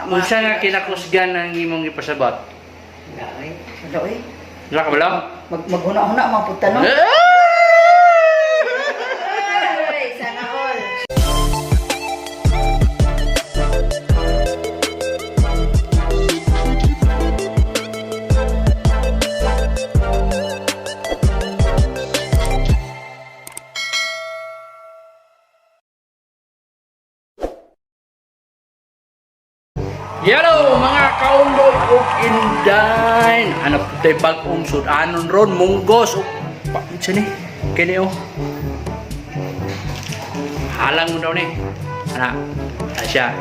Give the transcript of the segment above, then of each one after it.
Unsa nga kinakusgan ang imong ipasabot? Wala eh. Wala eh. Wala ka ba lang? Maghuna-huna mga puta no? Ay, sana all. Hello mga kaundoy ug inday. Ano po tayo bagong sudanon ron munggos ug pa unsa ni? Kini oh. Halang mo daw ni. Ana. Ana siya.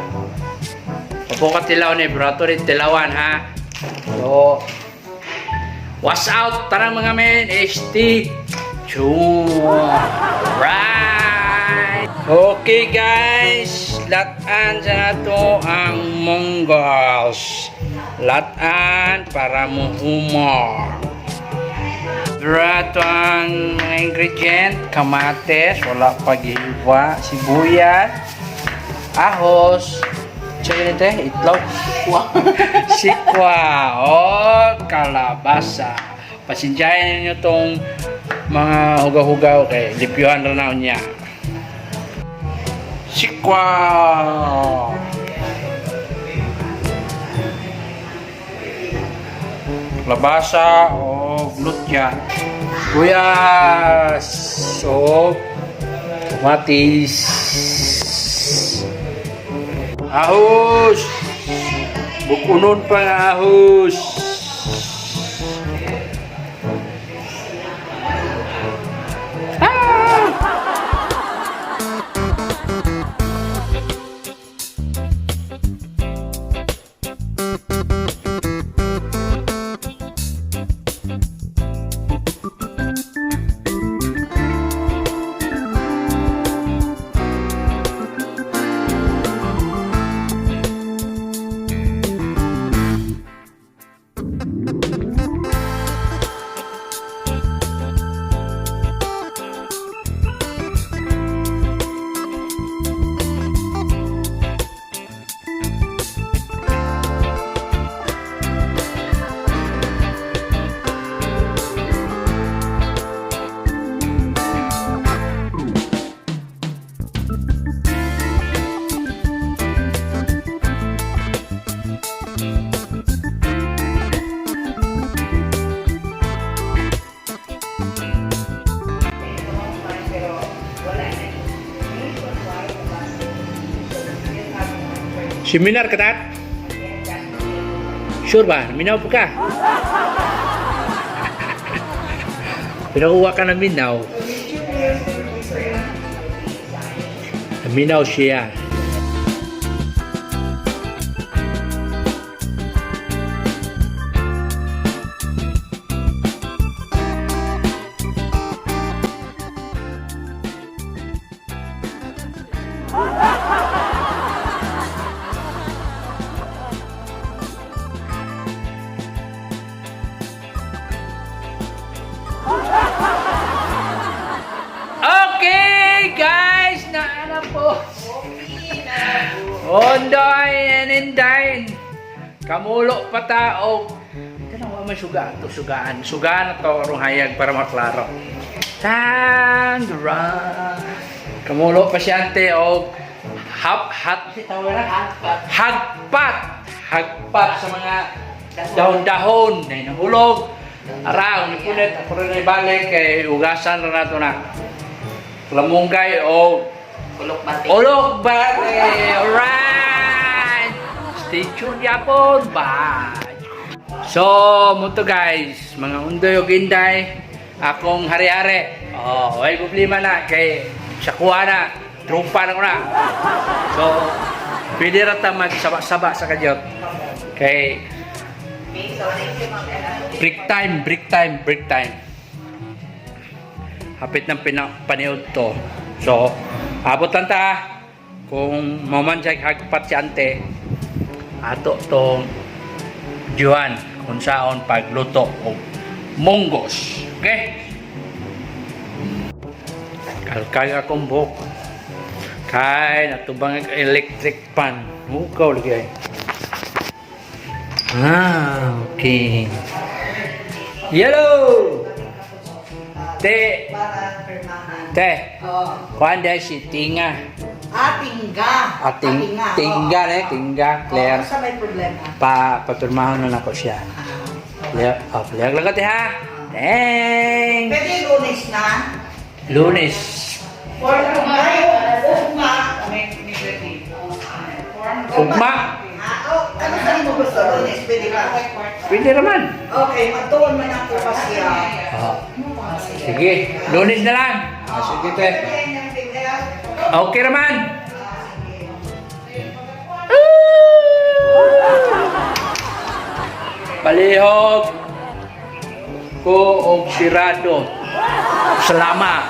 Papukat tilaw ni bro ato ni tilawan ha. So What's out tanang mga men ST Tune. Right. Okay guys, latan sa nato ang Mongols. Latan para mo humor. Drato ang mga ingredient, kamates, wala paghiwa, sibuyas, ahos, tsaka nito eh, itlog, sikwa, o kalabasa. Pasensyahin ninyo tong mga hugaw-hugaw kay lipyuhan ra na niya. Sikwa! Labasa o glutya. Sibuyas o kamatis. Ahos! Bukunon pa nga ahos! Seminar ka tat? Sure ba? Minaw po ka? Pinakuha ka ng minaw. Minaw siya. Okay, guys! Naana po. Ondoy and Inday. Kamulo pa tao. Tanawa man sugaan to, sugaan. Sugaan na to, arong hayag para maklaro. Sandra. Kamulo pasyente og hap hat hagpat. Hagpat sa mga dahon-dahon na nahulog. Araw, ni punit, ako rin ibalik kay ugasan na nato na. Lamunggay o Ulok bati. Ulok bate! Alright! Stay tuned yapon! Bye! So, muto guys, mga undoy o ginday, akong hari-hari. Oh, ay problema na kay sa kuha na, trumpa na ko na. So, pwede ra ta magsaba-saba sa kadyot. Kay break time, break time, break time. Hapit ng paniod to. So, abot lang ta. Kung maman siya hagpat si ante, ato tong juan kung saon pagluto og munggos. Okay? Kalkay akong buhok. Kay natubang ang electric pan. Mukaw lagi ay. Ah, okay. Yellow! Te, Para pirmahan. te, Oh. kuan dahil si Tinga. Ah, tingga. Ah, tingga eh, tingga, Claire. Oh, sa may problema. Papirmahan na nako siya. Claire, oh, Claire lang ka, te, ha? Thanks! Pwede Lunes na? Lunes. Or ay, ugma. Ugma. Ah, oh, ano sa imo gusto? Lunes, pwede ba? Pwede naman. Okay, magtuon man ako pa siya. Oh. Sige, Lunes na lang. Ah, sige, te. Okay naman. Palihog ko og sirado. Salamat.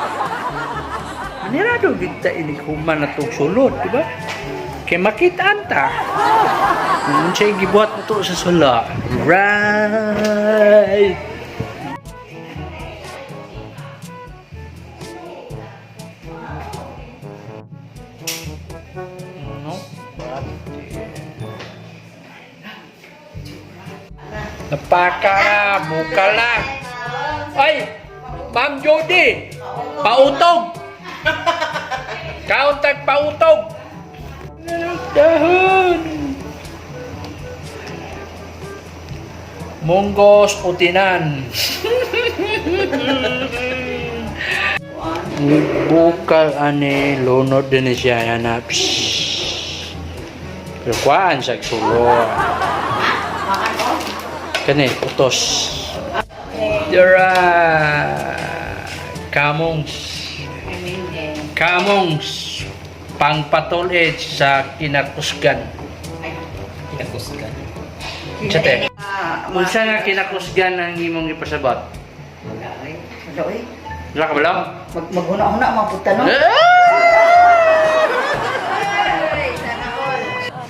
Manirado gid ta inig human na tong sulod, di ba? Kay makitaan ta. Kung unsay gibuhat na to sa sula. Right. No. Napaka na, buka na. Ay, Ma'am Jody, pautog. Kauntag pautog. Dahon. Munggos utinan. Bukal ani lunod din siya na. Pero kuhaan sa sulo. Kani utos. Dira kamongs. Kamongs pangpatol sa kinakusgan. Kinakusgan. Unsa te? Unsa nga kinakusgan ang imong ipasabot? Wala eh. Wala eh. Wala ka ba? Maghuna-huna mga puta no? Ay, sana all.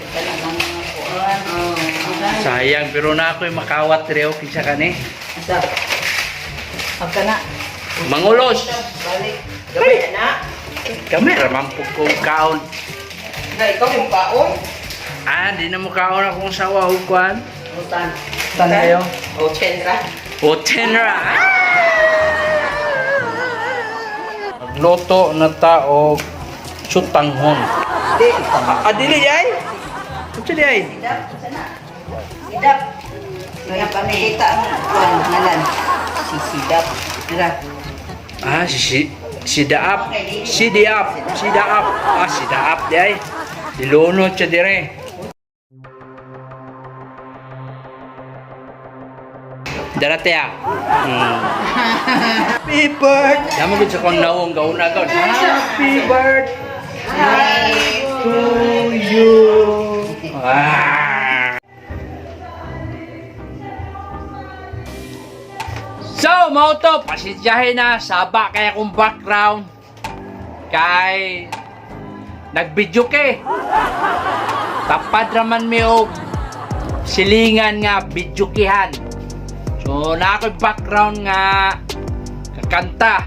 Talagang mga kuan. Oh. Sayang, pero na ako'y makawat reo kinsa kani. Asa? Pagka na. Mangulos. Balik. Gamay na. Kami raman po kong kaon. Na ikaw yung paon. Ah, di na mo kaon akong sawa o kuan. Utan. Tanayo. O chenra. O tenra. Magluto na ta og sutanghon. Di. Ah, dili ay? Unsa di ay? Idap. Asa na? Idap. Kaya pa kita ang kuan ngalan. Si Sidap. Dira. Ah, si si si Daap. Si Daap. Si Daap. Ah, si Daap di ay. Dilunod siya dire. Darate ah. Happy birthday. Damo gud sa kong nawong gauna gaun. Happy birthday to you. Ah. So, mao to, pasensyahin na saba kaya kong background kay nag-video ke. Tapad raman mi og silingan nga videokihan. So, na ako'y background nga kakanta.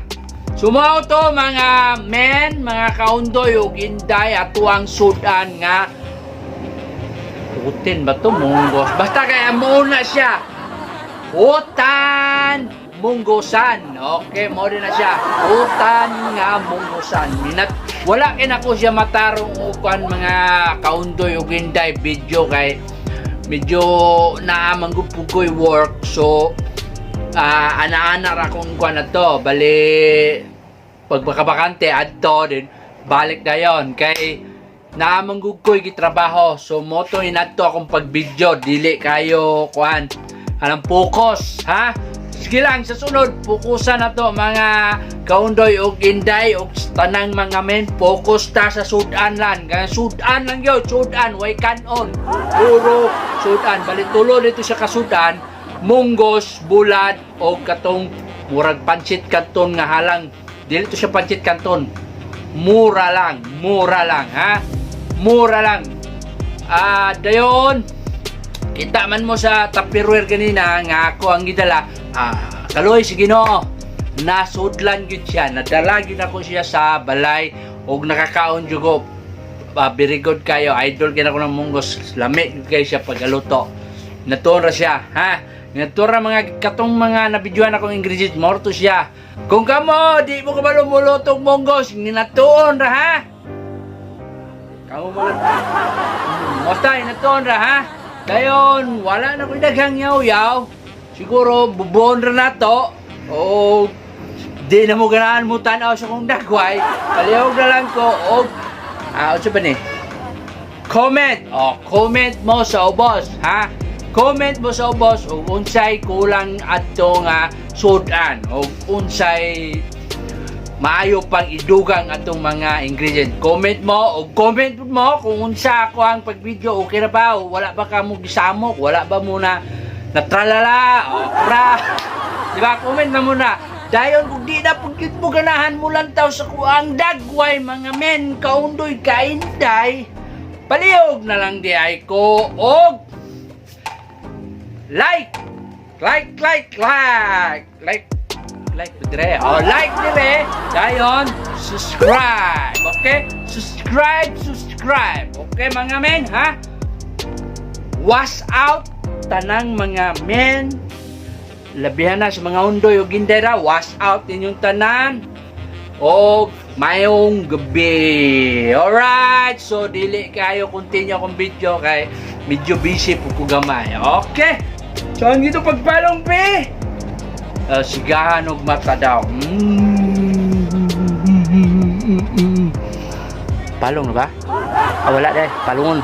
Sumaw to mga men, mga kaundoy ug inday ato ang sudan nga putin ba to munggos? Basta kaya muna siya. Utan munggosan. Okay, mo din na siya. Utan nga munggosan. Minat wala kinako siya matarong ukan mga kaundoy ug inday video kay medyo naamang ko'y work, so ana-ana ra kong kuan na to, bali pagpakabakante adto din balik dayon kay naamang ko'y gitrabaho, so moto inadto akong pag-video, dili kayo kuan alam focus ha. Sige lang, sa sunod fokusan na to mga kaundoy og inday og tanang mga men, focus ta sa sudan lang. Kaya sudan lang yun, sudan way kanon, puro sudan. Bali tulo dito sa kasudan: munggos, bulad o katong murag pansit kanton nga halang. Dili to siya pansit kanton, mura lang, mura lang ha, mura lang. Ah, dayon kita man mo sa Tupperware kanina nga ako ang gidala. Ah, kaloy si Ginoo. Nasudlan gyud siya, nadala gyud ako siya sa balay og nakakaon jud ko. Ah, very good kayo, idol gyud ako ng munggos. Lami gyud kayo siya pagaluto. Natuon ra siya, ha? Natuon ra mga katong mga nabidyohan akong ingredients, morto siya. Kung kamo, di mo kabalo mulutog munggos, ginatuon ra, ha? Kamo mga Mostay, natuon ra, ha? Dayon, wala na ko'y daghang yaw-yaw. Siguro, bubuon ra na to. O, di na mo ganahan mo tanaw sa kong dagway. Palihog na lang ko. O, unsa ba ni? Comment. O, comment mo sa ubos, ha? Comment mo sa ubos o unsay kulang adto nga sudan o unsay maayo pang idugang atong mga ingredient. Comment mo o comment mo kung unsa ako ang pag-video, okay ra ba o wala ba ka mo gisamok, wala ba mo na natralala o pra. Di ba? Comment na muna. Dayon kung di na pag mo ganahan mo lantaw sa kuang dagway mga men kaundoy kainday, palihog na lang di ay ko og like like like like like like dire. Oh, like dire. Dayon, subscribe. Okay? Subscribe, subscribe. Okay mga men, ha? Wash out tanang mga men. Labihan na sa mga undoy o gindera, wash out inyong tanan. O mayong gabi. Alright, so dili kayo continue akong video kay medyo busy po ko gamay. Okay? So ang ito pagpalong pe. Sigahan og mata daw. Palong na ba? Ah, wala dahil. Palungon.